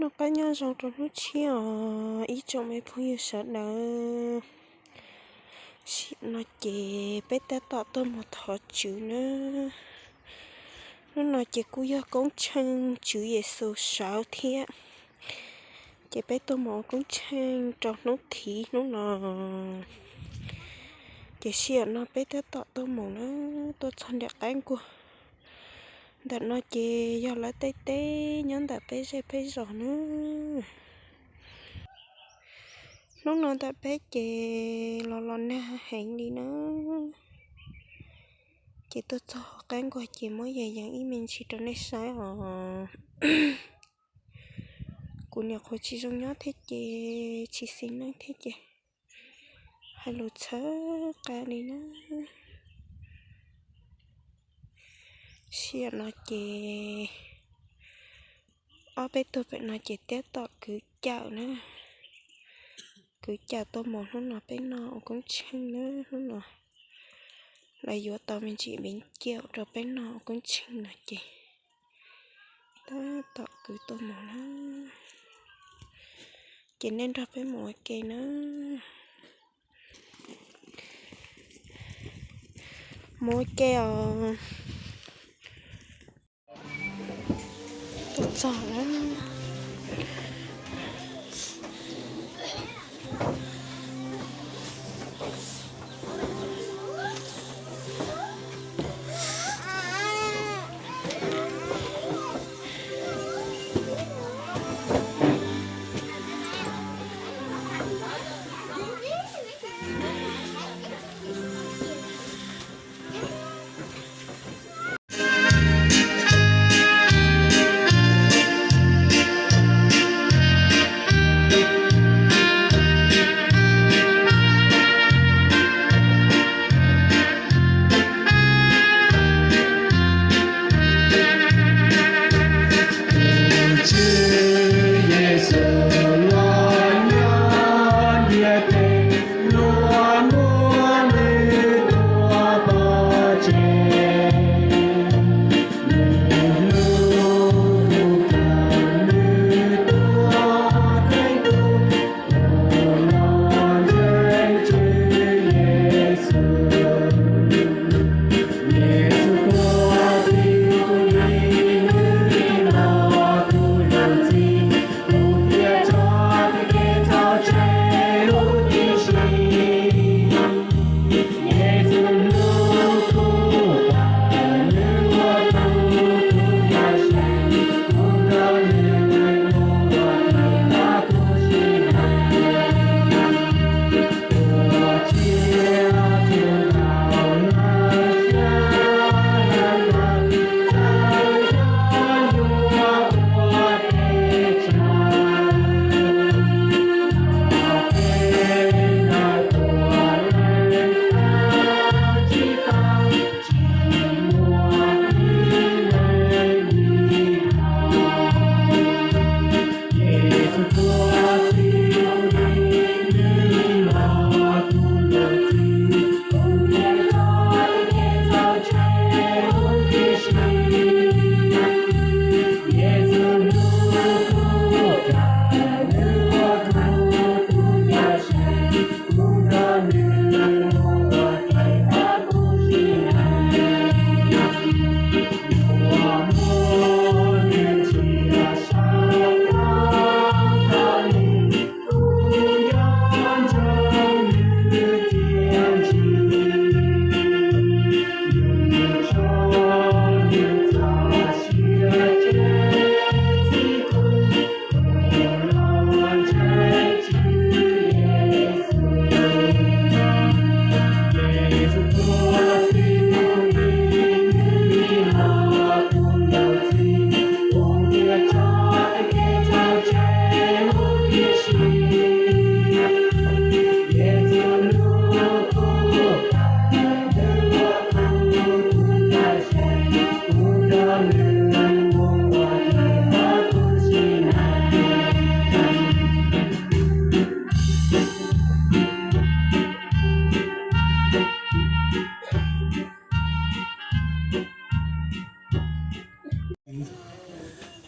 Noj qab nyob zoo rau hnub tshiab os ib tsoom me phooj ywg sawv daws. Sim no ces peb tab tom tuaj mus thov Tswv nawb. Hnub no ces kuj yog koob tsheej Tswv Yexus sawv thiab, ces peb tuaj mus ua koob tsheej rau hnub thiv hnub no. Ces sij hawm no peb tab tom tuaj mus na, tuaj txog nram qab nkuaj. Ntawm no ces yog lawv tej teb nyob ntawm peb zej peb zos na. Hnub no ntawm peb ces los los nag heev li na. Ces tuaj txog qab nkuaj ces muab yees yees ib me ntsis rau nej saib os. Kuv nyuam qhuav tsis zoo nyob thiab ces tsis xis neej thiab ces hais lus txhawb qa li na. Sij hawm no ces ob peb tug pem no ces tab tom kwv cawm na, kwv cawm tuaj mus hnub no peb noj ua koob tsheej na. Hnub no lawv yuav tau me ntsis viv cawm rau peb noj ua koob tsheej no ces tab tom kwv tuaj mus na. Ces nej nrog peb mus ua ke na. Mus ua ke os. Tuaj txog lawm.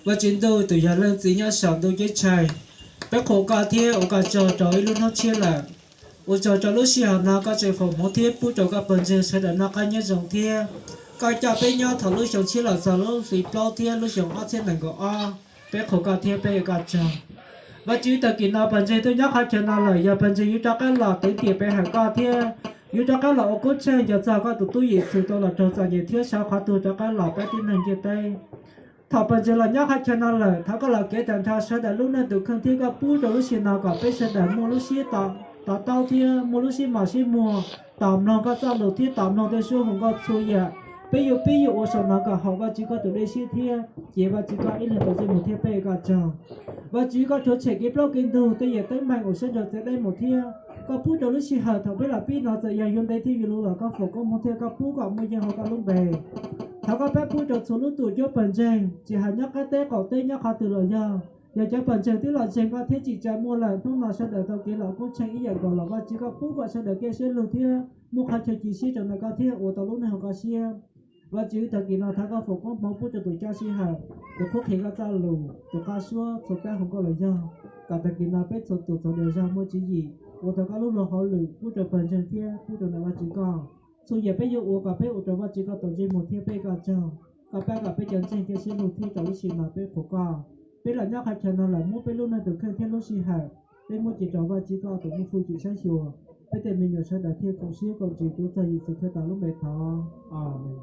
Vaj Tswv ntuj tus yog leej txiv nyob saum ntuj ceeb tsheej, peb qhuas koj thiab ua koj tsaug rau ib lub hnub tshiab lawm. Ua tsaug rau lub sij hawm no koj tseem foom hmoov thiab pub rau koj pawg ntseeg sawv daws noj qab nyob zoo thiab koj coj peb nyob thaum lub xyoo tshiab los txog lub hli plaub thiab lub xyoo ob txhiab nees nkaum ob. Peb qhuas koj thiab peb ua koj tsaug. Vaj Tswv, tag kis no pawg ntseeg twb nyob qhov chaw no lawm, yog pawg ntseeg yuav rov qab los teev tiam pe hawm koj thiab yuav rov qab los ua koob tsheej nco txog koj tus tub Yexus tau los raug txom nyem thiab sawv qhov tuag rov qab los pab tib neeg ntiaj teb. Thaum pawg ntseeg los nyob qhov chaw no lawm, thov koj los kev tag nrho sawv daws lub neej tus kheej thiab koj pub rau lub sij hawm no kom peb sawv daws muaj lub siab to taub thiab muaj lub siab mos siab muag, tos mloog koj txoj lus thiab tos mloog tej suab hu nkauj txhua yam. Peb yuav pib yuav ua saum no kom haum Vaj Tswv koj tus dej siab thiab ces Vaj Tswv koj ib leeg tau ntsej muag thiab peb ua koj tsaug. Vaj Tswv, koj rhuav tshem kev plaub kev ntug, tej yam teeb meem uas sawv ntsees txawv deb mus thiab koj pub rau lub sij hawm thaum peb los pib no, txawm yog yuav ntev thiab yuav luv los koj foom koob hmoov thiab koj pub kom muaj yeej hauv koj lub npe. Thov koj pab pub rau txhua lub tuam cuab pawg ntseeg, tsis hais nyob qab teb qaum teb nyob qhov twg los yog, yog cov pawg ntseeg twb los ntseeg koj thiab tsim tsa muaj lawm, hnub no sawv daws tau kev los koob tsheej ib yam nkaus los Vaj Tswv koj pub kom sawv daws kev siab lug thiab muaj qhov chaw cia siab rau ntawm koj thiab ua tau lub neej haum koj siab. Vaj Tswv, tag kis no thov koj foom koob hmoov pub rau tus coj sij hawm, tus qhuab qhia koj txoj lus, tus qab suab txhua tab hu nkauj los yog, kom tag kis no peb txhua tus txhua dag zog muaj tswv yim ua tau koj lub luag hauj lwm pub rau pawg ntseeg thiab pub rau ntawm Vaj Tswv koj. Txhua yam peb yuav ua kom peb ua rau Vaj Tswv koj tau ntsej muag thiab peb ua koj tsaug. Koj pab kom peb cov ntseeg kev siab lug thiab rau lub sij hawm no peb qhuas koj. Peb los nyob qhov chaw no lawm, muab peb lub neej tus kheej thiab lub sij hawm peb muab cia rau Vaj Tswv koj tus muaj hwj chim saib xyuas. Peb tej me nyuam sawv daws thiaj koom siab koom ntsws tuav txog Yexus Khetos lub npe thov. Amees.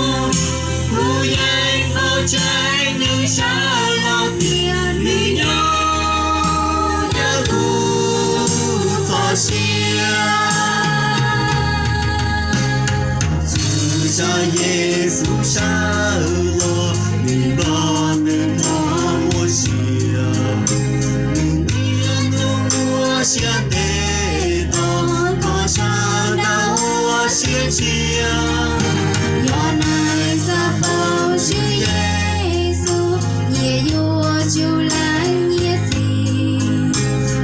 Kuv yeej paub tseeb nws sawv los tias nws nyob cawm kuv txoj sia. Txij thaum Yexus sawv los, nws nplog nws nrog ua si, nws niaj hnub ua siab ntev tos kom sawv daws ua siab ntshiab. Yog neeg xav paub Tswv Yexus, nyias yuav tsum lees nyias txim,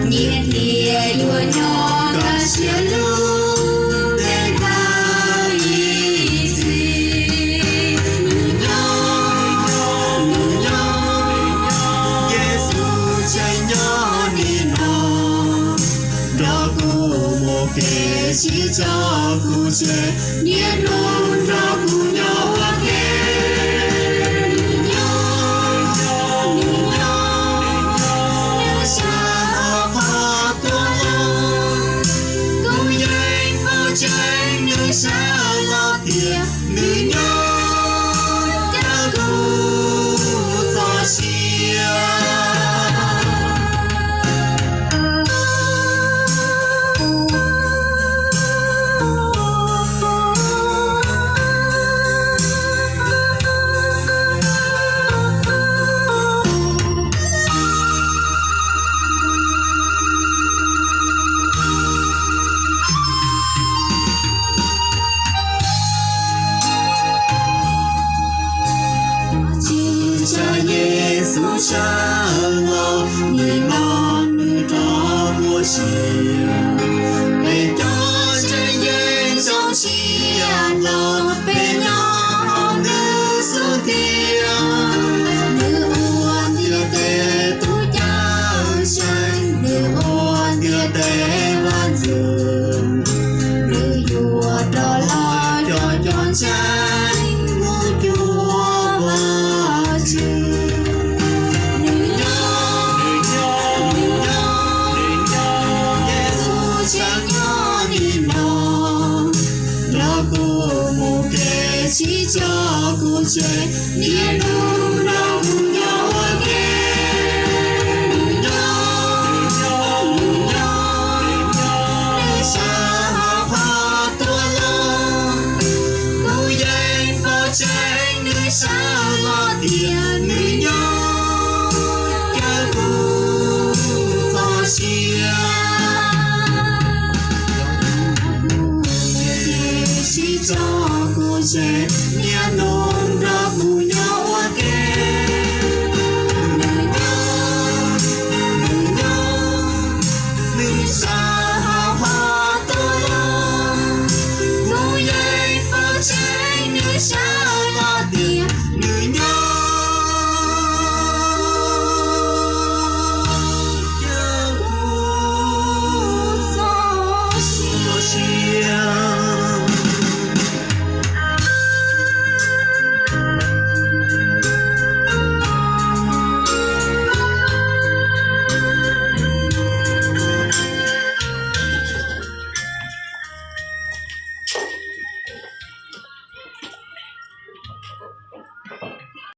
nyias thiaj yuav nyob kaj siab lug ntev tag ib txhis. Nws nyob, nws nyob, Yexus tseem nyob nim no, nrog kuv mus kev sib tso kuv tseg, niaj hnub nrog kuv nyob ua ke. Nws nyob, nws nyob, nws sawv qhov tuag los, kuv yeej paub tseeb nws sawv los tias nws nyob cawm kuv txoj sia. Txij thaum Yexus sawv los, nim no nws rov ua si, peb cov tseem yeej zoo siab los, peb nyob hauv nws xub ntiag. Nws ua ntiaj teb tus cawm seej, nws ua ntiaj teb vaj ntxwv, nws yuav rov los coj cov ntseeg mus cuag Vajtswv. Nws nyob, nws nyob, nws nyob, Yexus tseem nyob nim no, nrog kuv mus kev sib tso kuv tseg, niaj hnub